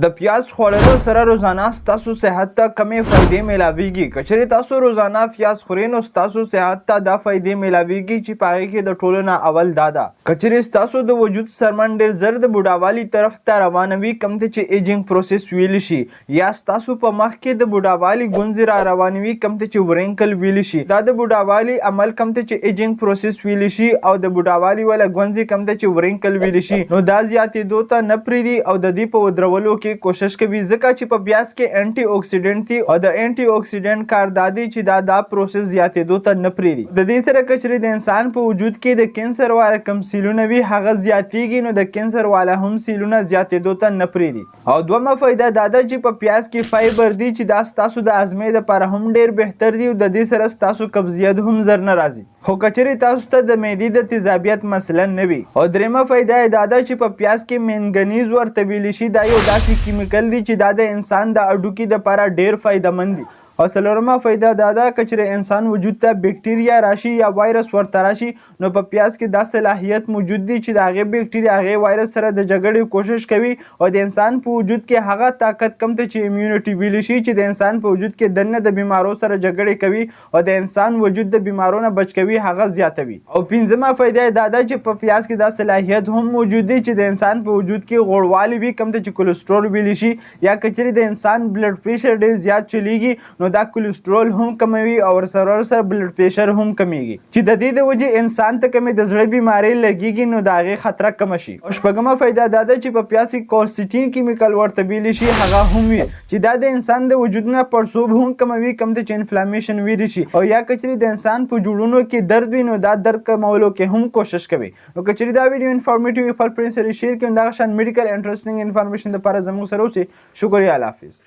د پیاز خوړلو سره روزانه ستاسو صحت ته کمې فایدې میلاویږي. که چېرې تاسو روزانه پیاز خورئ، نو ستاسو صحت ته دا فایدې میلاویږي چې په هغې کې د ټولو نه اول دا ده، که چېرې ستاسو د وجود څرمن ډېر زر د بوډاوالي طرف ته روانه وي، کوم ته چې aging process ویلی شي، یا ستاسو په مخ کې د بوډاوالي ګونځې را روانې وي، کوم ته چې wrinkle ویلی شي، دا د بوډاوالي عمل، کوم ته چې aging process ویلی شي، او د بوډاوالي والا ګونځې، کوم ته چې wrinkle ویلی شي، نو دا زیاتېدو ته نه پرېږدي او د دې په ودرولو کې کوشش کوي، ځکه چې په پیاز کې انټي اکسیډنټ دي او د انټي اکسیډنټ کار دا دی چې دا process زیاتېدو ته نه پرېږدي. د دې سره که چېرې د انسان په وجود کې د کینسر والا کم سیلونه وي، هغه زیاتیږي، نو د کینسر والا هم سیلونه زیاتېدو ته نه پرېږدي. او دومه فایده دا ده چې په پیاز کې فایبر دي، چې دا ستاسو د هاضمې دپاره هم ډېر بهتر دي او د دې سره ستاسو قبضیت هم زر نه راځي، خو که چېرې تاسو ته د معدې د تیزابیت مسله نه وي. او درېیمه فایده یې دا ده چې په پیاز کې منګنیز ورته ویلی شي، دا یو داسې chemical دی چې دا د انسان د هډوکي دپاره ډېر فایده مند دي. او څلورمه فایده دا ده، که چېرې انسان وجود ته بکټریا راشي یا وایرس ورته راشي، نو په پیاز کې دا صلاحیت موجود دی چې د هغې بکټریا، هغې وایرس سره د جګړې کوشش کوي او د انسان په وجود کې هغه طاقت، کوم ته چې immunity ویلی شي، چې د انسان په وجود کې دننه د بیمارو سره جګړې کوي او د انسان وجود د بیمارو نه بچ کوي، هغه زیاتوي. او پنځمه فایده یې دا ده چې په پیاز کې دا صلاحیت هم موجود دی چې د انسان په وجود کې غوړوالی وي، کوم ته چې کولیسټرول ویلی شي، یا که چېرې د انسان blood pressure ډېر زیات چلیږي، نو دا کولیسټرول هم کموي او ورسره ورسره blood pressure هم کمیږي، چې د دې د وجې انسان ته کمې د زړه بیمارۍ لګیږي، نو د هغې خطره کمه شي. او شپږمه فایده دا ده چې په پیاز کې quercetin chemical ورته ویلی شي، هغه هم وي، چې دا د انسان د وجود نه پړسوب هم کموي، کوم ته چې inflammation ویلی شي، او یا که چېرې د انسان په جوړونو کې درد وي، نو دا درد کمولو کې هم کوشش کوي. نو که چېرې دا ویډیو informative وي، خپل friend سره share کړئ. دغه شان medical interesting information لپاره زموږ سره اوسئ. شکریہ، الله حافظ.